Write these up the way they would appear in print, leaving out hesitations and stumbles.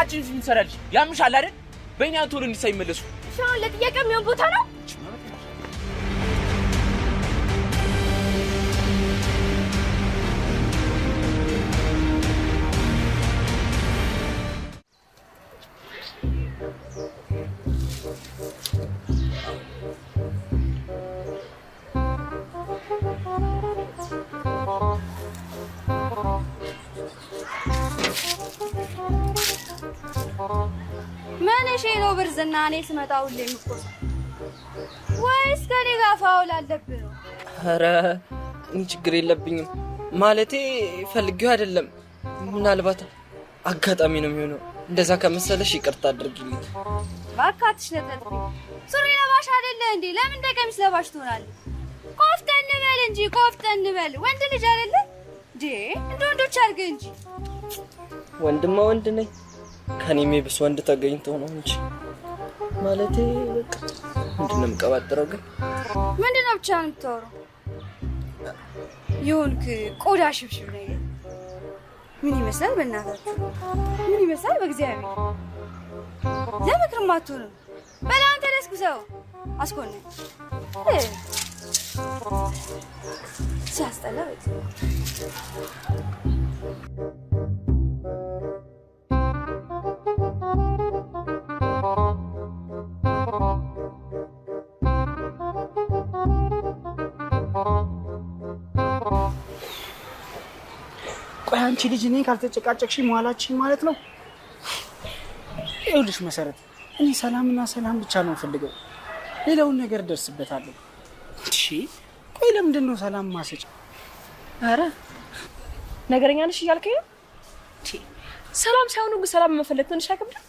አንቺ እዚህ ምን ትሰሪያለሽ? ያምሻል አይደል? በእኔ አንተ ወደ ሳይመለሱ። እሺ አሁን ለጥያቄ የሚሆን ቦታ ነው? ምን እሺ ነው ብርዝና እኔ ስመጣ ሁሌ የምትቆሰው ወይስ ከኔ ጋር ፋውል አለብህ ነው? ኧረ እኔ ችግር የለብኝም። ማለቴ ፈልጌው አይደለም። ምናልባት አጋጣሚ ነው የሚሆነው። እንደዛ ከመሰለሽ ይቅርታ አድርጊልኝ። እባክህ አትሽለጥለጥብኝ። ሱሪ ለባሽ አይደለ እንዴ? ለምን እንደ ቀሚስ ለባሽ ትሆናለህ? ቆፍጠን በል እንጂ ቆፍጠን በል። ወንድ ልጅ አይደለ እንዴ? እንደ ወንዶች አድርገህ እንጂ። ወንድማ ወንድ ነኝ። ከኔ የሚብስ ወንድ ተገኝቶ ነው እንጂ። ማለቴ በቃ ምንድን ነው የምቀባጥረው ግን? ምንድን ነው ብቻህን የምታወራው? የሆንክ ቆዳ ሽብሽብ ነገር ምን ይመስላል? በእናታችሁ ምን ይመስላል? በእግዚአብሔር ለምክርም አትሆንም። በል አንተ ለስኩሰው አስኮነኝ። ሲያስጠላ በእግዚአብሔር። ቆይ አንቺ ልጅ እኔ ካልተጨቃጨቅሽ መዋላችን ማለት ነው። ይኸውልሽ መሰረት፣ እኔ ሰላምና ሰላም ብቻ ነው የምፈልገው። ሌላውን ነገር ደርስበታለሁ። እሺ ቆይ ለምንድን ነው ሰላም ማሰጭ? ኧረ ነገረኛ ነሽ እያልከኝ ነው? ሰላም ሳይሆን ግን ሰላም መፈለግ ትንሽ አይከብድም?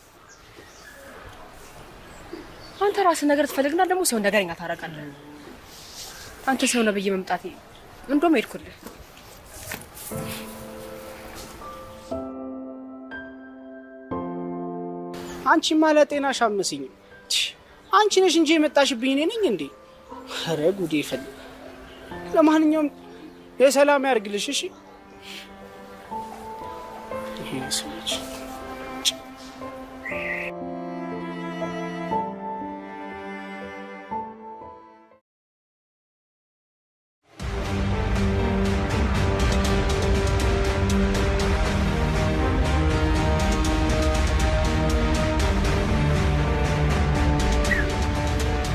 አንተ ራስህ ነገር ትፈልግና ደግሞ ሰው ነገረኛ ታደርጋለህ። አንተ ሰው ነህ ብዬ መምጣቴ እንደውም ሄድኩልህ። አንቺማ ለጤናሽ አመስኝም። አንቺ ነሽ እንጂ የመጣሽብኝ እኔ ነኝ እንዴ? ኧረ ጉዴ ፈል። ለማንኛውም የሰላም ያርግልሽ። እሺ ይሄ ሰዎች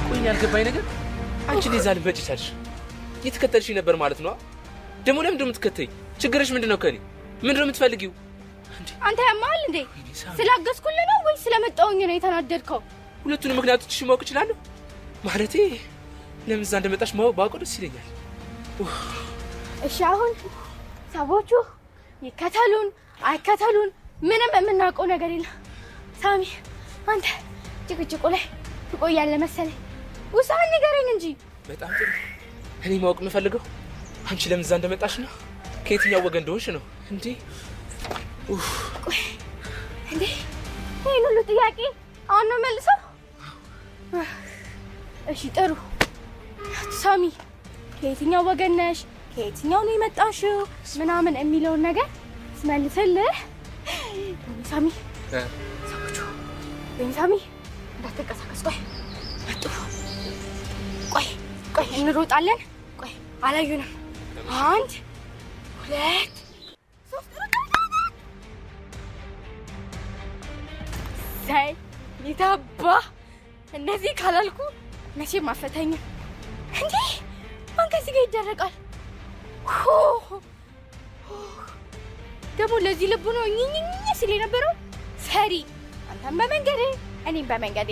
ቆይ ያልገባኝ ነገር አንቺ ለዛ ልትመጪ ቻልሽ? እየተከተልሽኝ ነበር ማለት ነው? ደግሞ ለምንድን ነው የምትከተይኝ? ችግርሽ ምንድን ነው? ከእኔ ምንድን ነው የምትፈልጊው? አንተ ያማል እንዴ? ስላገዝኩልህ ነው ወይስ ስለመጣሁኝ ነው የተናደድከው? ሁለቱንም ምክንያቶችሽ ማወቅ እችላለሁ? ማለቴ ለምን እዛ እንደመጣሽ ማወቅ ባውቅ ደስ ይለኛል። እሺ አሁን ሰዎቹ ይከተሉን አይከተሉን ምንም የምናውቀው ነገር የለም። ሳሚ አንተ ጭቅጭቁ ላይ ትቆያለህ መሰለኝ። ውሳኔ ንገረኝ እንጂ። በጣም ጥሩ። እኔ ማወቅ የምፈልገው አንቺ ለምን እዛ እንደመጣሽ ነው፣ ከየትኛው ወገን እንደሆንሽ ነው። እንዴ ቆይ እንዴ ይሄን ሁሉ ጥያቄ አሁን ነው መልሰው? እሺ ጥሩ። ሳሚ ከየትኛው ወገን ነሽ፣ ከየትኛው ነው የመጣሽው ምናምን የሚለውን ነገር ስመልስልህ ሳሚ ሰዎቹ ወይኔ ሳሚ እንዳትንቀሳቀስ። ቆይ መጡ። ቆይ ቆይ እንሮጣለን። ቆይ አላዩንም። 1 2 3 ሳይ የታባ እንደዚህ ካላልኩ መቼም አፈተኝም። እንዴ ማን ከዚህ ጋር ይደረቃል? ደግሞ ለዚህ ልቡ ነው እኝኝኝ ሲል የነበረው ፈሪ። አንተም በመንገዴ እኔም በመንገዴ።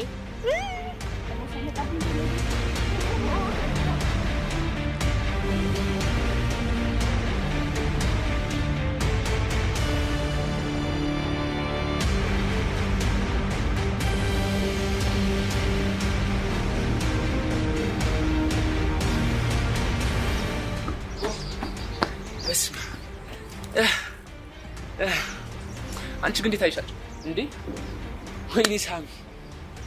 አንቺ ግን እንዴት አይሻል እንዴ? ወይኔ ሳሚ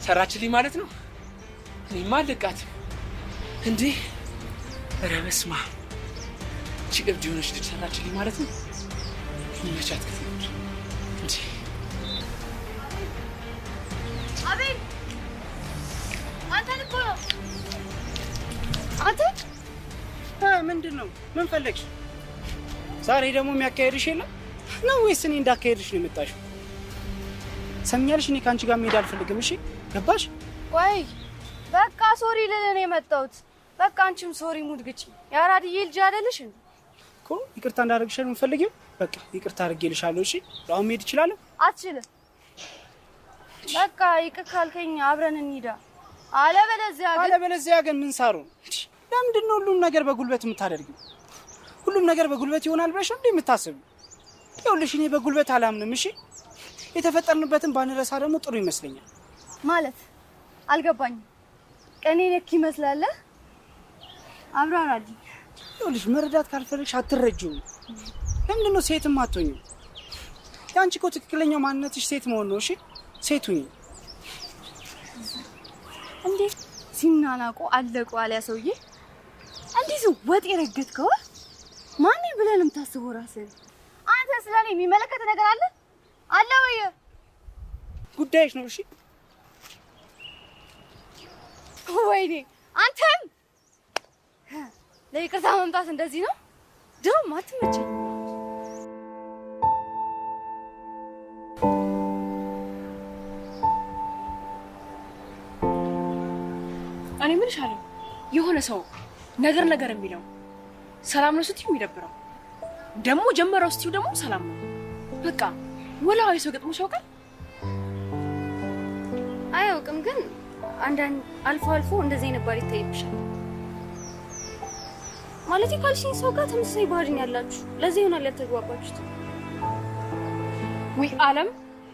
ሰራችልኝ ማለት ነው። እኔማ አለቃትም እንዴ። ኧረ በስመ አብ እቺ እብድ የሆነች ልጅ ሰራችልኝ ማለት ነው። ይመቻት ክፍሎች እንዴ። አቤል አንተን እኮ ነው። አንተ ምንድን ነው? ምን ፈለግሽ? ዛሬ ደግሞ የሚያካሄድሽ የለም ነው ወይስ እኔ እንዳካሄድሽ ነው የመጣሽው? ሰምኛልሽ፣ እኔ ከአንቺ ጋር መሄድ አልፈልግም። እሺ ገባሽ? ቆይ በቃ sorry ልልህ ነው የመጣሁት። በቃ አንቺም sorry mood ግጭ። የአራድዬ ልጅ አይደለሽ እንዴ? እኮ ይቅርታ እንዳደረግሽ ነው የምፈልጊው? በቃ ይቅርታ አድርጌልሻለሁ። እሺ አሁን መሄድ እችላለሁ? አትችልም። በቃ ይቅር ካልከኝ አብረን እንሂዳ። አለበለዚያ ግን አለበለዚያ ግን ምን ሳሩ፣ ለምንድን ነው ሁሉም ነገር በጉልበት የምታደርጊው? ሁሉም ነገር በጉልበት ይሆናል ብለሽ ነው እንዴ የምታስቢው? ይኸውልሽ እኔ በጉልበት አላምንም። እሺ የተፈጠርንበትን ባንረሳ ደግሞ ጥሩ ይመስለኛል። ማለት አልገባኝም። ቀኔ ነክ ይመስላል። አብራራልኝ። ይኸውልሽ መረዳት ካልፈለግሽ አትረጂውም። ለምንድን ነው ሴትም አትሆኝም? የአንቺ እኮ ትክክለኛው ማንነትሽ ሴት መሆን ነው። እሺ ሴት ሁኚ። እንዴት ሲናናቁ አለቁ አለ ያ ሰውዬ። እንዴት ወጥ የረገጥከው ማን ብለህ ነው የምታስበው ራስህን? አንተ ስለኔ የሚመለከት ነገር አለ አለ ወይ? ጉዳይሽ ነው። እሺ ወይኔ አንተም ለይቅርታ መምጣት እንደዚህ ነው? ድሮም አትመቸኝ። እኔ እምልሻለሁ የሆነ ሰው ነገር ነገር የሚለው ሰላም ነው ስትይው የሚደብረው ደግሞ ጀመረው ስትይው ደግሞ ሰላም ነው። በቃ ወላዊ ሰው ገጥሞሽ ያውቃል? አያውቅም፣ ግን አንዳንድ አልፎ አልፎ እንደዚህ አይነት ባህሪ ይታይብሻል። ማለቴ ካልሽኝ ሰው ጋር ተመሳሳይ ባህሪ ነው ያላችሁ። ለዚህ ይሆናል ያልተግባባችሁት። ውይ ዓለም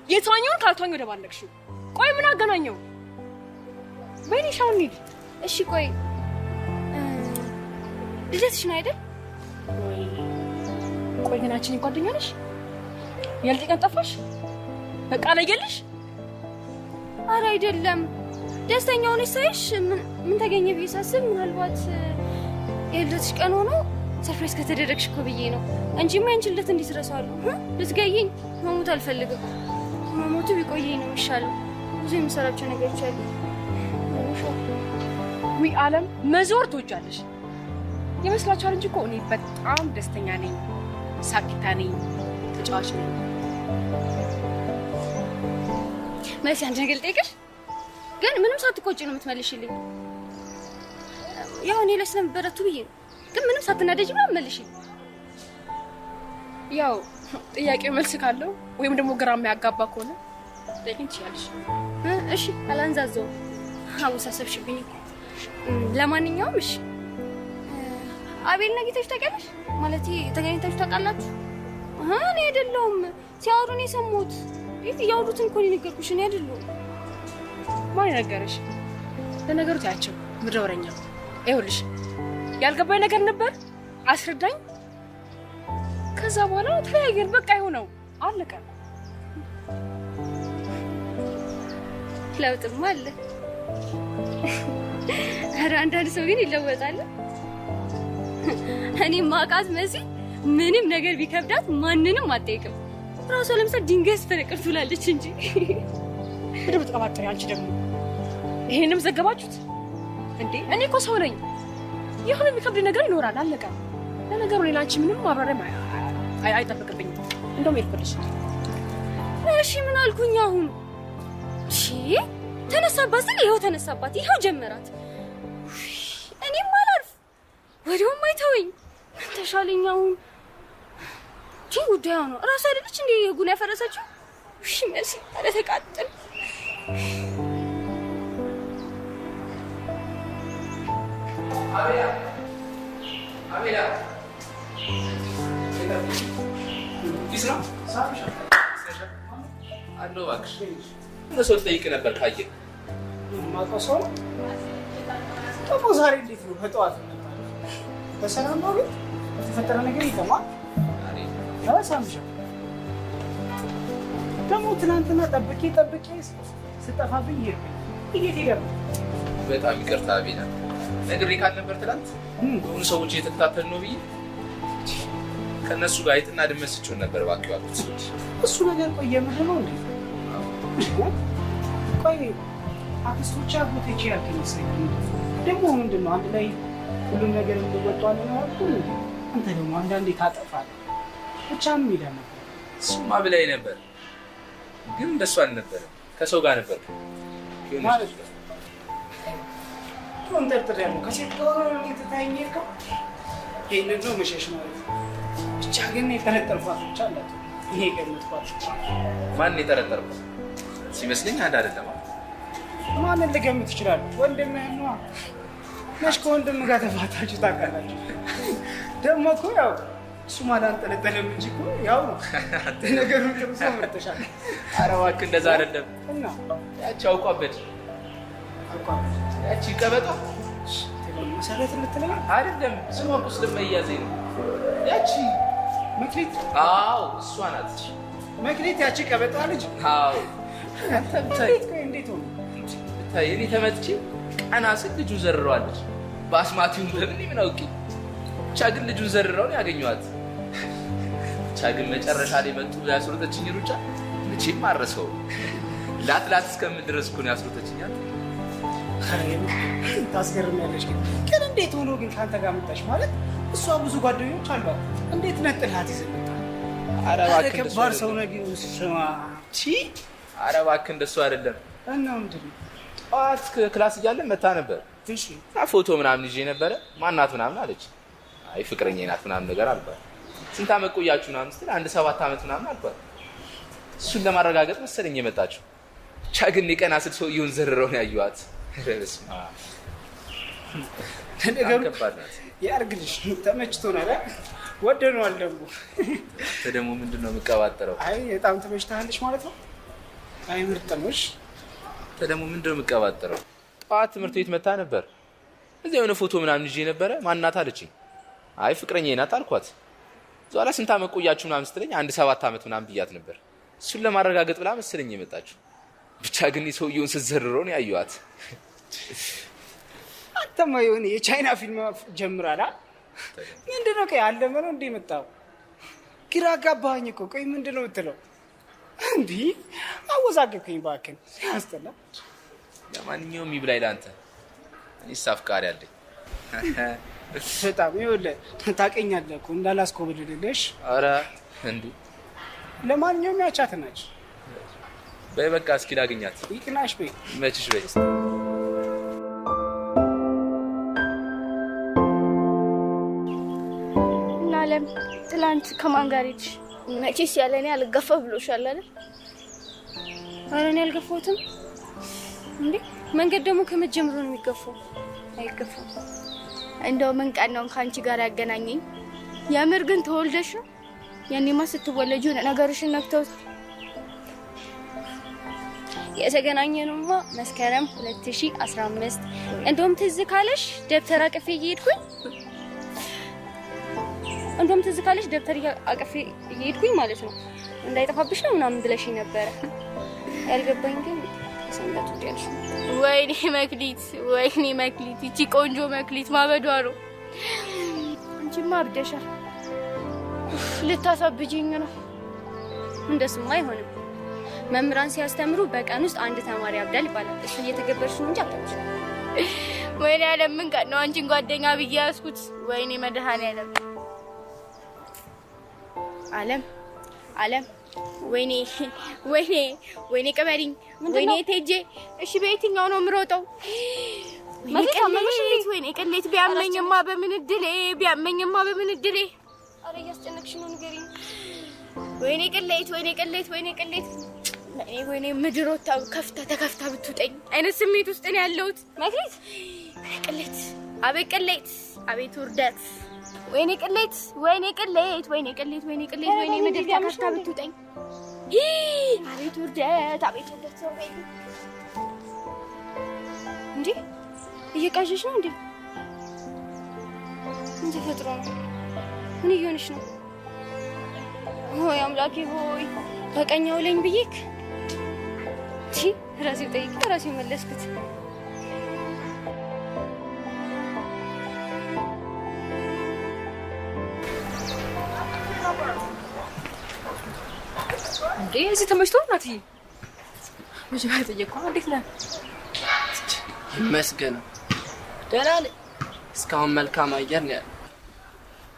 የተዋኘውን ካልተዋኘው ደባለቅሽው። ቆይ ምን አገናኘው? በይኔ ሻውን እንሂድ። እሺ ቆይ ልደትሽ ነው አይደል? ቆይ ግን አንቺ እኔ ጓደኛ ነሽ? የልጅ ቀን ጠፋሽ? በቃ ለየልሽ? ኧረ አይደለም። ደስተኛ ሆነሽ ሳይሽ ምን ተገኘ ብዬ ሳስብ ምናልባት የልደትሽ ቀን ሆኖ surprise ከተደረግሽ እኮ ብዬ ነው እንጂማ ያንቺን ልደት እንዴት እረሳዋለሁ? ልትገይኝ መሞት አልፈልግም። መሞቱ ቢቆየኝ ነው የሚሻለው። ብዙ የምሰራቸው ነገሮች አሉ። ውይ ዓለም መዞር ትወጃለሽ ይመስላችኋል እንጂ እኮ እኔ በጣም ደስተኛ ነኝ፣ ሳቂታ ነኝ፣ ተጫዋች ነኝ። መሲ አንድ ነገር ልጠይቅሽ፣ ግን ምንም ሳትቆጪ ነው የምትመልሽልኝ። ያው እኔ ላይ ስለምበረቱ ብዬ ነው፣ ግን ምንም ሳትናደጂ ምናምን መልሽልኝ። ያው ጥያቄው መልስ ካለው ወይም ደግሞ ግራ የሚያጋባ ከሆነ ጠይቂኝ ትችያለሽ። እሺ አላንዛዘውም፣ አወሳሰብሽብኝ እኮ። ለማንኛውም እሺ አቤልና ጌታችሁ ታውቂያለሽ? ማለቴ ተገናኝታችሁ ታውቃላችሁ? እኔ አይደለሁም ሲያወሩ ነው የሰማሁት። የት እያወሩትን እኮ ነው የነገርኩሽ። እኔ አይደለሁም። ማን የነገረሽ? ለነገሩ ታያቸው ምድረ ወሬኛ። ይኸውልሽ ያልገባኝ ነገር ነበር፣ አስረዳኝ። ከዛ በኋላ ተለያየን። በቃ ይሆነው አለቀ። ለውጥማ አለ። ኧረ አንዳንድ ሰው ግን ይለወጣል። እኔ ማቃት መሲ ምንም ነገር ቢከብዳት ማንንም አትጠይቅም። ራሷ ለምሳሌ ድንጋይ ስትፈነቅል ትውላለች እንጂ። ምንድን የምትቀባጥሪ አንቺ ደግሞ? ይሄንም ዘገባችሁት እንዴ? እኔ እኮ ሰው ነኝ። የሆነ የሚከብድ ነገር ይኖራል። አለቀ። ለነገሩ እኔ ለአንቺ ምንም ማብራሪያ አይጠበቅብኝም። እንደውም ሄድኩልሽ። እሺ ምን አልኩኝ አሁን? እሺ ተነሳባት ስል ይኸው ተነሳባት፣ ይኸው ጀመራት። እኔም አላርፍ ወዲያውም አይተወኝ። ምን ተሻለኝ አሁን? ይህ ጉዳዩ ነው። እራሱ አይደለች እንዴ ህጉን ያፈረሰችው? እሺ መሲ፣ ኧረ ተቃጠል። አቤላ አቤላ፣ ፊስ ነው አለው። እባክሽ የሆነ ሰው ልጠይቅ ነበር ካየህ። የማውቀው ሰው ነው ደግሞ። ዛሬ እንዴት ነው በጠዋት በሰላም ነው? ግን የተፈጠረ ነገር የለም። ሳምሻ ደግሞ ትናንትና ጠብቄ ጠብቄ ስጠፋብኝ ሄድኩኝ። እንዴት ሄደ? በጣም ይቅርታ አቤላ፣ ነግሬህ ካልነበር ትናንት የሆኑ ሰዎች እየተከታተሉ ነው ብዬ ከእነሱ ጋር አይጥና ድመት ስጮህ ነበር። እባክህ ያልኩት ሰዎች እሱ ነገር ቆየ። ምንድን ነው እንዴ? ቆይ አክስቶቼ አጎቶቼ ያልከኝ መሰለኝ። ደግሞ ምንድን ነው አንድ ላይ ሁሉም ነገር እንወጣዋለን አላልኩም እንዴ? አንተ ደግሞ አንዳንዴ ታጠፋለህ። ብቻህን ሄዳ ነበር። እሱማ ብላኝ ነበር፣ ግን እንደሱ አልነበረም። ከሰው ጋር ነበር ማለት ነው። ጠርጥሬያለሁ። ከሴት ጋር ሆነህ ነው ትታየኝ የሄድከው? ይሄንን ነው መሸሽ ማለት ነው። ብቻ ግን የጠረጠርኳት ብቻ አላት። እኔ የገመትኳት ማን የጠረጠርኩት ሲመስለኝ አንድ አይደለም። ማንን ልገምት ይችላል? ወንድምህን ነዋ። መች ከወንድምህ ጋር ተፋታችሁ ታውቃላችሁ? ደግሞ እኮ ያው እሱም አላንጠለጠለም እንጂ እኮ ያው ነው ነገሩ። ጥሩ ሰው መርጠሻል። ኧረ እባክህ እንደዛ አይደለም። እና ያቺ አውቋበት አውቋበት ያቺ ቀበጧ መሰረት ልትለኝ አይደለም። ስሟ እኮ ስለማይያዘኝ ነው። ያቺ መክሊት። አዎ እሷ ናት መክሊት፣ ያቺ ቀበጧ ልጅ። አዎ አንተ ብታይ እንዴት ሆነ? ብታይ እኔ ተመትቼ ቀና ስል ልጁን ዘርረዋለች። በአስማቲውን በምን ምን አውቄ ብቻ ግን ልጁን ዘርረው ነው ያገኘኋት። ብቻ ግን መጨረሻ ላይ መጡ ያስሮጠችኝ ሩጫ መቼም አልረሳውም። ላት ላት እስከምል ድረስ እኮ ነው ያስሮጠችኝ። ታስገርሚያለሽ። ግን ግን እንዴት ሆኖ ግን ከአንተ ጋር መጣች? ማለት እሷ ብዙ ጓደኞች አሏት። እንዴት ነጥልሃት ይዘህ መጣ? ኧረ እባክህ ከባድ ሰው ነህ ግን ስማ። ኧረ እባክህ እንደሱ አይደለም። እና ምንድን ነው? ጠዋት class እያለን መታ ነበር። እሺ ፎቶ ምናምን ይዤ ነበረ። ማናት ምናምን አለች። አይ ፍቅረኛዬ ናት ምናምን ነገር አልኳት። ስንት ዓመት ቆያችሁ ምናምን ስትል አንድ 7 ዓመት ምናምን አልኳት። እሱን ለማረጋገጥ መሰለኝ የመጣችው። ብቻ ግን የቀና ስል ሰውዬውን ዘርረው ነው ያየኋት። ኧረ በስመ አብ። ነገሩ ያርግልሽ። ተመችቶናል፣ ወደነዋል። ደግሞ አንተ ደግሞ ምንድን ነው የምቀባጠረው? አይ በጣም ተመችታለች ማለት ነው። አይ ምርጥ ነው። እሺ አንተ ደግሞ ምንድን ነው የምቀባጠረው? ጠዋት ትምህርት ቤት መታ ነበር። እዚያ የሆነ ፎቶ ምናምን ይዤ ነበረ። ማናት አለችኝ። አይ ፍቅረኛዬ ናት አልኳት። እዛ ላይ ስንት ዓመት ቆያችሁ ምናምን ስትለኝ አንድ 7 ዓመት ምናምን ብያት ነበር። እሱን ለማረጋገጥ ብላ መሰለኝ የመጣችው። ብቻ ግን ሰውዬውን ስትዘርረው ነው ያየኋት። አንተማ የሆነ የቻይና ፊልም ጀምራላ። ምንድን ነው ቆይ አለመ ነው እንዴ የመጣው? ግራ አጋባኸኝ እኮ። ቆይ ምንድን ነው የምትለው? እንዲህ አወዛገብከኝ እባክህን። ያስጠላ። ለማንኛውም ይብላኝ ለአንተ። እኔስ አፍቃሪ አለኝ። በጣም ይኸውልህ፣ ታውቀኛለህ እኮ እንዳላስኮብልልሽ። ኧረ እንዴ! ለማንኛውም ያቻት ናች። በይ በቃ እስኪ ላግኛት። ይቅናሽ በይ። ይመችሽ በይ። እና አለም ትላንት ከማን ጋር ሄድሽ? መቼስ ያለ እኔ አልገፋ ብሎሻል አይደል? ኧረ እኔ አልገፋሁትም። እንዴ መንገድ ደግሞ ከመጀመሩ ነው የሚገፋው። አይገፋም። እንደው ምን ቀን ነው ከአንቺ ጋር ያገናኘኝ? የምር ግን ተወልደሽ ነው? ያኔማ ስትወለጂ የሆነ ነገርሽን ነክተውት። የተገናኘነውማ መስከረም 2015። እንደውም ትዝ ካለሽ ደብተር አቅፌ እየሄድኩኝ እንደውም ትዝ ካለሽ ደብተር አቅፌ እየሄድኩኝ ማለት ነው እንዳይጠፋብሽ ነው ምናምን ብለሽኝ ነበረ። ያልገባኝ ግን ሰንበት ውድ ያልሽው። ወይኔ መክሊት፣ ወይኔ መክሊት፣ ይቺ ቆንጆ መክሊት ማበዷ ነው። አንቺማ አብደሻል። ልታሳብጂኝ ነው። እንደሱማ አይሆንም። መምህራን ሲያስተምሩ በቀን ውስጥ አንድ ተማሪ ያብዳል ይባላል። እሱ እየተገበርሽ ነው እንጂ አታብጂም። ወይኔ ዓለም ምን ቀን ነው አንቺን ጓደኛ ብዬ ያዝኩት? ወይኔ መድኃኔዓለም። ዓለም ዓለም፣ ወይኔ ወይኔ ወይኔ ቅበሪኝ፣ ወይኔ ቴጄ። እሺ በየትኛው ነው የምሮጠው? ወይኔ ቅሌት፣ ወይኔ ቅሌት። ቢያመኝማ በምን እድሌ፣ ቢያመኝማ በምን እድሌ። ኧረ እያስጨነቅሽ ነው፣ ንገሪኝ። ወይኔ ቅሌት፣ ወይኔ ቅሌት፣ ወይኔ ቅሌት። ወይኔ ወይኔ ምድር ወጥታ ከፍታ ተከፍታ ብትውጠኝ አይነት ስሜት ውስጥ ነው ያለሁት። መክሊት፣ ቅሌት፣ አቤት ቅሌት፣ አቤት ውርደት። ወይኔ ቅሌት፣ ወይኔ ቅሌት፣ ወይኔ ቅሌት፣ ወይኔ ቅሌት፣ ወይኔ ምድር ተከፍታ ብትውጠኝ። አቤት ውርደት፣ አቤት ውርደት። ሰው በይ እንዴ፣ እየቃዠሽ ነው እንዴ? ምን ተፈጥሮ ነው? ምን እየሆነሽ ነው? ሆይ አምላኬ ሆይ በቀኝ አውለኝ ብዬክ ራሴው ጠይቄ ራሴው መለስኩት። እንዴ እዚህ ተመችቶ ናትዬ? መጀመሪያ ጠየቅኩህ። እንዴት ነህ? ይመስገነው ደህና ነኝ። እስካሁን መልካም አየር ነው ያለው።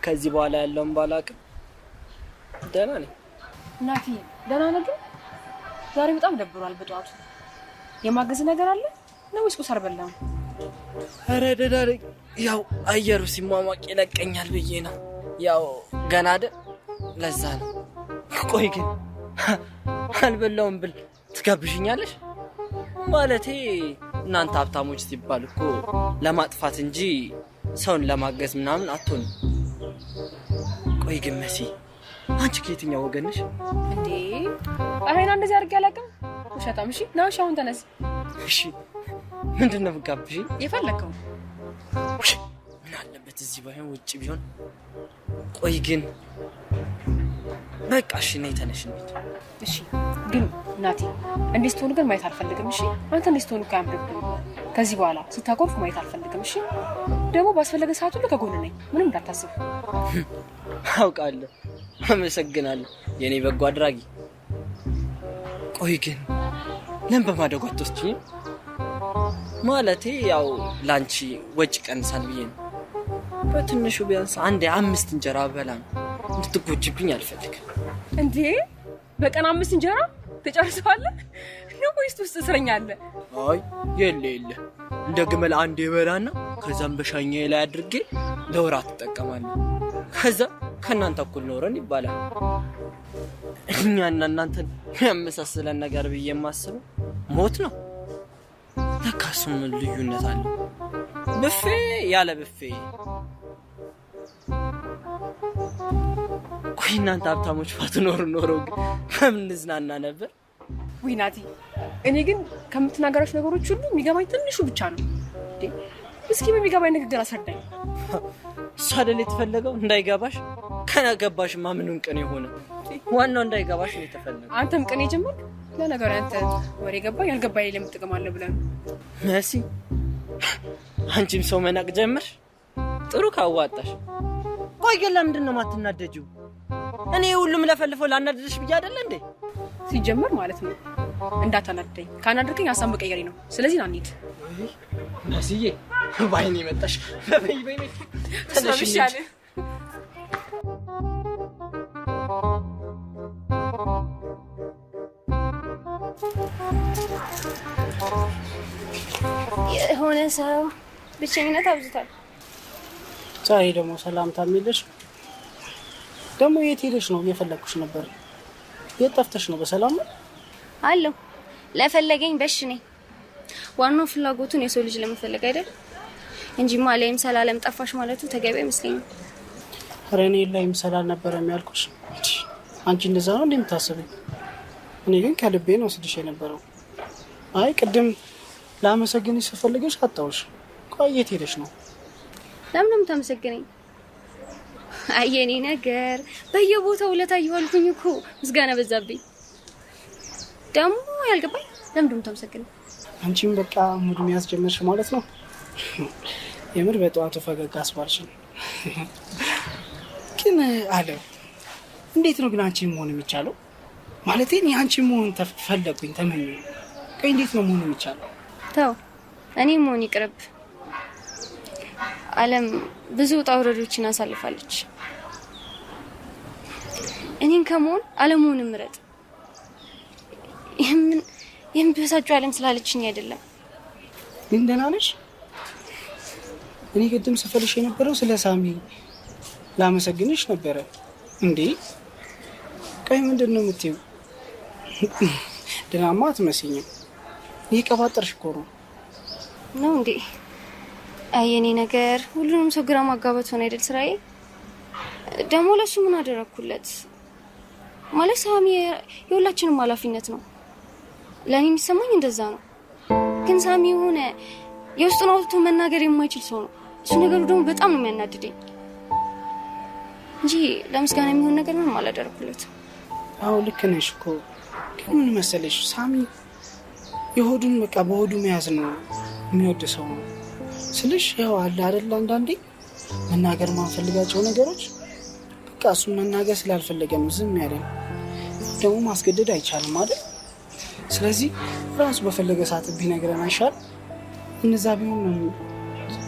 ከዚህ በኋላ ያለውን ባላውቅም ደህና ነኝ። ናቲ ደህና ነህ ግን? ዛሬ በጣም ደብሯል። በጠዋቱ የማገዝ ነገር አለ ነው ወይስ ቁርስ አልበላህም? ኧረ ደህና ነኝ። ያው አየሩ ሲሟሟቅ ይለቀኛል ብዬ ነው። ያው ገና አይደል፣ ለዛ ነው። ቆይ ግን አልበላውም ብል ትጋብዥኛለሽ? ማለቴ እናንተ ሀብታሞች ሲባል እኮ ለማጥፋት እንጂ ሰውን ለማገዝ ምናምን አትሆንም። ቆይ ግን መሲ፣ አንቺ ከየትኛው ወገን ነሽ? እንዴ አይና እንደዚህ አድርጌ አላውቅም። ውሸታም። እሺ ና፣ እሺ አሁን ተነስ። እሺ ምንድን ነው የምትጋብዥኝ? የፈለከው። ምን አለበት እዚህ ባይሆን ውጭ ቢሆን። ቆይ ግን በቃ እሺ ነይ ተነሽ እንሂድ። እሺ ግን ናቲ እንዲህ ስትሆን ግን ማየት አልፈልግም። እሺ አንተ እንዲህ ስትሆን እኮ አያምርብህም። ከዚህ በኋላ ስታኮርፍ ማየት አልፈልግም። እሺ ደግሞ ባስፈለገ ሰዓት ሁሉ ከጎን ነኝ፣ ምንም እንዳታስብ። አውቃለሁ። አመሰግናለሁ የኔ በጎ አድራጊ። ቆይ ግን ለምን በማደጎ አትወስጂኝም? ማለቴ ያው ላንቺ ወጪ ቀንሳል ብዬ ነው። በትንሹ ቢያንስ አንድ 5 እንጀራ በላ ነው። እንድትጎጂብኝ አልፈልግም። እንዴ በቀን 5 እንጀራ ትጨርሰዋለህ ነው ወይስ ውስጥ እስረኛ አለ? አይ የለ የለ፣ እንደ ግመል አንድ የበላና ከዛም በሻኛዬ ላይ አድርጌ ለወራት እጠቀማለሁ። ከዛ ከእናንተ እኩል ኖረን ይባላል። እኛና እናንተን የሚያመሳስለን ነገር ብዬ የማስበው ሞት ነው። ለካ እሱም ልዩነት አለው። ብፌ ያለ ብፌ። ቆይ እናንተ ሀብታሞች ባትኖሩ ኖሮ ግን በምን እንዝናና ነበር? ውይ ናቲ፣ እኔ ግን ከምትናገራቸው ነገሮች ሁሉ የሚገባኝ ትንሹ ብቻ ነው። እንዴ እስኪ በሚገባኝ ንግግር አስረዳኝ። እሱ አይደል የተፈለገው እንዳይገባሽ? ከገባሽማ ምኑን ቅኔ ሆነ? ዋናው እንዳይገባሽ ነው የተፈለገው። አንተም ቅኔ ጀመርክ? ለነገሩ አንተ ወሬ ገባኝ ያልገባኝ ለምን ጥቅም አለ ብለህ ነው። መሲ አንቺም ሰው መናቅ ጀመርሽ? ጥሩ ካዋጣሽ። ቆይ ግን ለምንድን ነው የማትናደጂው? እኔ ሁሉም ለፈልፈው ላናደድሽ ብዬ አይደለ እንዴ? ሲጀመር ማለት ነው እንዳታናደኝ። ካናደድከኝ ሀሳብ መቀየሬ ነው። ስለዚህ ና እንሂድ። መስዬ ባይኔ መጣሽ። በይ በይ በይ ተነሽ እንሂድ። የሆነ ሰው ብቸኝነት አብዝቷል። ዛሬ ደግሞ ሰላምታ የሚልሽ ደግሞ የት ሄደሽ ነው? እየፈለግኩሽ ነበር። የት ጠፍተሽ ነው? በሰላም ነው? አለሁ። ለፈለገኝ በሽ ነኝ። ዋናው ፍላጎቱን የሰው ልጅ ለመፈለግ አይደል እንጂማ ላይምሰል አለም ጠፋሽ ማለቱ ተገቢ አይመስለኝም። ኧረ እኔ ላይምሰል አልነበረም ያልኩሽ። አንቺ እንደዛ ነው እንዴ የምታስቢው? እኔ ግን ከልቤ ነው ስልሽ የነበረው። አይ ቅድም ላመሰግንሽ ስፈልግሽ አጣሁሽ። ቆይ የት ሄደሽ ነው? ለምን ነው የምታመሰግነኝ? አይ የኔ ነገር በየቦታው ውለታ እየዋልኩኝ እኮ ምስጋና በዛብኝ። ደግሞ ያልገባኝ ለምን ነው የምታመሰግነኝ? አንቺም በቃ ሙድ መያዝ ጀመርሽ ማለት ነው። የምር በጠዋቱ ፈገግ አስባልሽኝ። ግን አለ እንዴት ነው ግን አንቺ መሆን የሚቻለው? ማለቴ እኔ አንቺ መሆን ፈለኩኝ ተመኘሁ። ቆይ እንዴት ነው መሆን የሚቻለው? ተው እኔ መሆን ይቅርብ። ዓለም ብዙ ውጣ ውረዶችን አሳልፋለች። እኔን ከመሆን አለመሆን ምረጥ። የምበሳጨው ዓለም ስላለችኝ አይደለም። ግን ደህና ነሽ? እኔ ቅድም ስፈልሽ የነበረው ስለ ሳሚ ላመሰግንሽ ነበረ። እንዴ ቆይ ምንድን ነው የምትይው? ደህናማ አትመስይኝም። እየቀባጠርሽ እኮ ነው። ነው እንዴ? አይ የኔ ነገር ሁሉንም ሰው ግራ ማጋባት ሆነ አይደል ስራዬ? ደግሞ ለሱ ምን አደረኩለት? ማለት ሳሚ የሁላችንም ኃላፊነት ነው። ለኔ የሚሰማኝ እንደዛ ነው። ግን ሳሚ የሆነ የውስጡን አውጥቶ መናገር የማይችል ሰው ነው። እሱ ነገሩ ደግሞ በጣም ነው የሚያናድደኝ እንጂ ለምስጋና የሚሆን ነገር ምንም አላደረኩለትም። አዎ ልክ ነሽ እኮ። ግን ምን መሰለሽ ሳሚ የሆዱን በቃ በሆዱ መያዝ ነው የሚወድ ሰው ነው ስልሽ፣ ያው አለ አይደል አንዳንዴ መናገር ማንፈልጋቸው ነገሮች በቃ እሱን መናገር ስላልፈለገ ነው ዝም ያለን። ደግሞ ማስገደድ አይቻልም አይደል? ስለዚህ ራሱ በፈለገ ሰዓት ቢነግረን አይሻል? እንደዛ ቢሆን ነው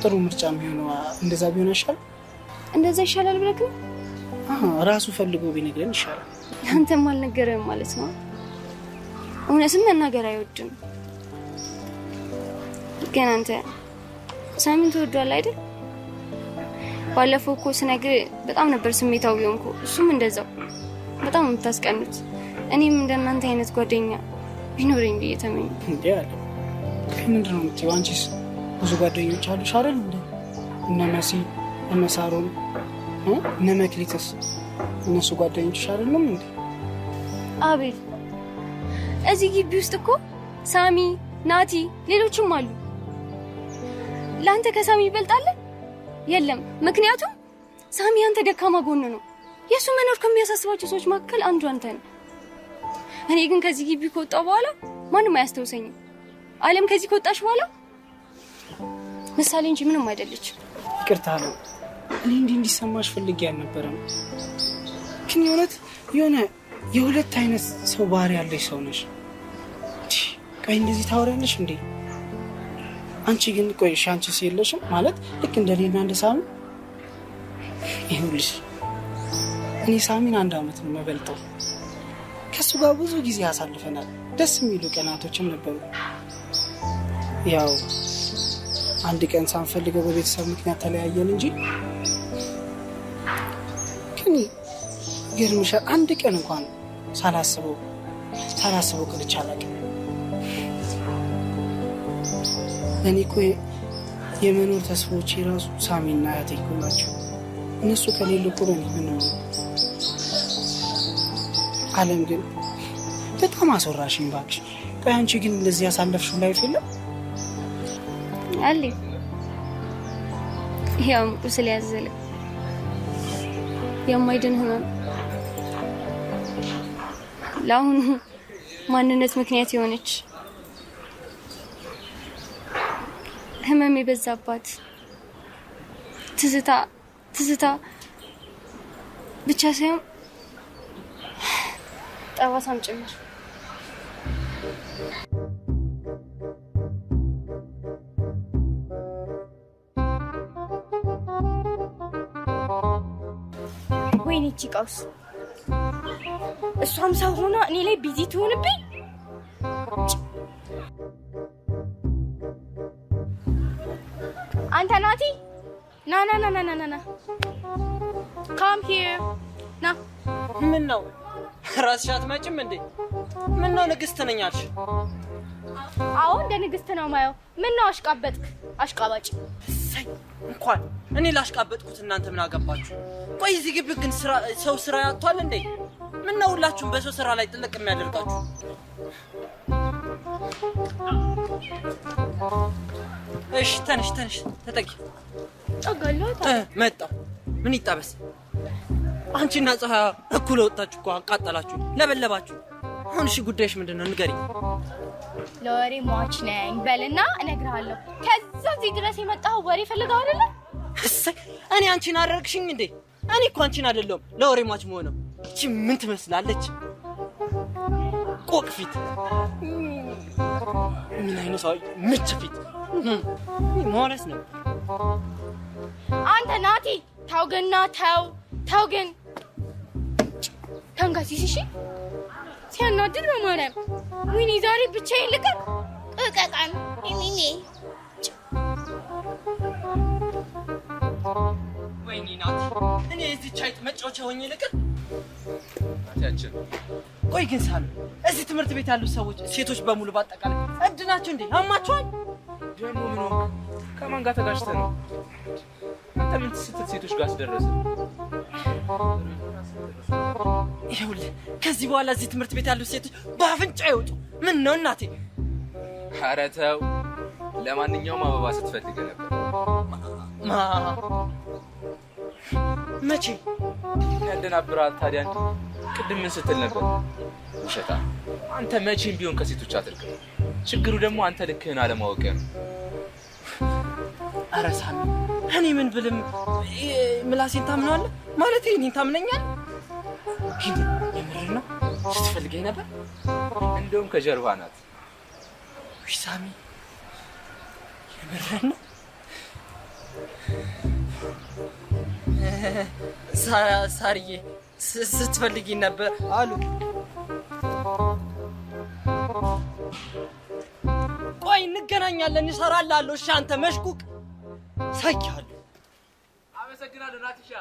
ጥሩ ምርጫ የሚሆነው። እንደዛ ቢሆን አይሻል? እንደዛ ይሻላል ብለህ ነው? አዎ ራሱ ፈልጎ ቢነግረን ይሻላል። አንተም አልነገረህም ማለት ነው? እውነትም መናገር አይወድም። ግን አንተ ሳሚን ትወደዋለህ አይደል? ባለፈው እኮ ስነግርህ በጣም ነበር ስሜታዊ ሆንኩ። እሱም እንደዛው በጣም ነው የምታስቀኑት። እኔም እንደናንተ አይነት ጓደኛ ቢኖረኝ ብዬ ተመኘሁ። እንዴ አለ ምንድን ነው የምትይው? አንቺስ ብዙ ጓደኞች አሉሽ አይደል? እንዴ እነ መሲ፣ እነ ሳሮን፣ እነ መክሊትስ እነሱ ጓደኞችሽ አይደሉም እንዴ? አቤል እዚህ ግቢ ውስጥ እኮ ሳሚ፣ ናቲ፣ ሌሎችም አሉ። ለአንተ ከሳሚ ይበልጣል? የለም። ምክንያቱም ሳሚ አንተ ደካማ ጎን ነው። የሱ መኖር ከሚያሳስባቸው ሰዎች መካከል አንዱ አንተ ነህ። እኔ ግን ከዚህ ግቢ ከወጣሁ በኋላ ማንም አያስታውሰኝም። ዓለም ከዚህ ከወጣሽ በኋላ ምሳሌ እንጂ ምንም አይደለች። ይቅርታ ነው እኔ እንዲህ እንዲሰማሽ ፈልጌ አልነበረም። ግን የእውነት የሆነ የሁለት አይነት ሰው ባህሪ ያለሽ ሰው ነሽ። ቆይ እንደዚህ ታወሪያለሽ እንዴ? አንቺ ግን ቆይ እሺ አንቺስ የለሽም ማለት ልክ እንደ እኔና እንደ ሳሚ? ይኸውልሽ እኔ ሳሚን 1 ዓመት ነው የምበልጠው። ከሱ ጋር ብዙ ጊዜ አሳልፈናል። ደስ የሚሉ ቀናቶችም ነበሩ። ያው አንድ ቀን ሳንፈልገው በቤተሰብ ምክንያት ተለያየን እንጂ ግን ይገርምሻል አንድ ቀን እንኳን ሳላስበው ቀርቼ አላውቅም። እኔ እኮ የመኖር ተስፋዎቼ ራሱ ሳሚና አያቴ እኮ ናቸው። እነሱ ከሌሉ እኮ እኔ ምንም ነኝ። ዓለም ግን በጣም አስወራሽኝ እባክሽ። ቆይ አንቺ ግን እንደዚህ ያሳለፍሽው life የለም? አለ ያው ቁስል ያዘለ የማይድን ህመም ለአሁኑ ማንነት ምክንያት የሆነች ህመም የበዛባት ትዝታ ብቻ ሳይሆን ጠባሳም ጭምር። ወይኔ እቺ ቀውስ! እሷም ሰው ሆና እኔ ላይ busy ትሆንብኝ። አንተ ናቲ ና ና ና ና ና ና come here ና። ምን ነው ራስሽ አትመጭም እንዴ? ምን ነው ንግስት ነኝ አልሽ? አዎ እንደ ንግስት ነው ማየው። ምን ነው አሽቃበጥክ? አሽቃባጭ። እሰይ እንኳን እኔ ላሽቃበጥኩት እናንተ ምን አገባችሁ? ቆይ እዚህ ግቢ ግን ሰው ስራ ያጥቷል እንዴ? ምን ነው ሁላችሁም በሰው ስራ ላይ ጥልቅ የሚያደርጋችሁ? እሺ ተነሽ ተነሽ ተጠጊ። ጠጋለሁ። መጣሁ። ምን ይጣበስ? አንቺና ፀሐይ እኩል ወጣችሁ እኮ አቃጠላችሁ፣ ለበለባችሁ። አሁን እሺ ጉዳይሽ ምንድነው ንገሪኝ። ለወሬ ሟች ነኝ በልና እነግርሃለሁ። ከዛ እዚህ ድረስ የመጣኸው ወሬ ፈልገው አይደለ? እሰይ እኔ አንቺን አደረግሽኝ እንዴ? እኔ እኮ አንቺን አይደለሁም ለወሬ ሟች መሆነው። እቺ ምን ትመስላለች? ቆቅ ፊት፣ ምን አይነት ሰው ምች ፊት ማለት ነው። አንተ ናቲ ተው ግና ተው ተው ግን ተንከሲስ። እሺ ሲያናድድ በማርያም። ወይኔ ዛሬ ብቻዬን ልቀቅ እቀቃን እኔ ወይኔ ናቲ እኔ እዚህ አይጥ መጫወቻ ሆኜ ልቀቅ። ናቲያችን ቆይ ግን ሳሚ እዚህ ትምህርት ቤት ያሉ ሰዎች ሴቶች በሙሉ ባጠቃላይ እብድ ናቸው እንዴ? አማቸዋል? ደግሞ ምን ሆንክ? ከማን ጋር ተጋጭተህ ነው? አንተ ምን ስትል ሴቶች ጋር አስደረሰ? ይኸውልህ ከዚህ በኋላ እዚህ ትምህርት ቤት ያሉ ሴቶች በአፍንጫ ይወጡ። ምን ነው እናቴ? ኧረ ተው። ለማንኛውም አበባ ስትፈልግ ነበር። ማ መቼ ያደናብራል ታዲያ? ቅድም ምን ስትል ነበር? ውሸታ። አንተ መቼም ቢሆን ከሴቶች አትርቅም። ችግሩ ደግሞ አንተ ልክህን አለማወቅ ነው። ኧረ ሳሚ እኔ ምን ብልም ምላሴን ታምነዋለህ? ማለቴ እኔን ታምነኛለህ? ግን የምርህ ነው? ስትፈልገኝ ነበር? እንደውም ከጀርባ ናት። ውይ ሳሚ፣ የምርህን ነው? ሳርዬ ስትፈልጊኝ ነበር አሉ። ቆይ እንገናኛለን፣ እሰራልሃለሁ። እሺ አንተ መሽቁቅ ሳይሃለሁ። አመሰግናለሁ ናቲሻ።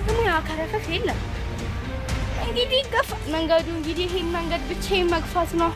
ደግሞ ያው ከረፈፍ የለም እንግዲህ ይገፋ መንገዱ። እንግዲህ ይሄን መንገድ ብቻዬን መግፋት ነው።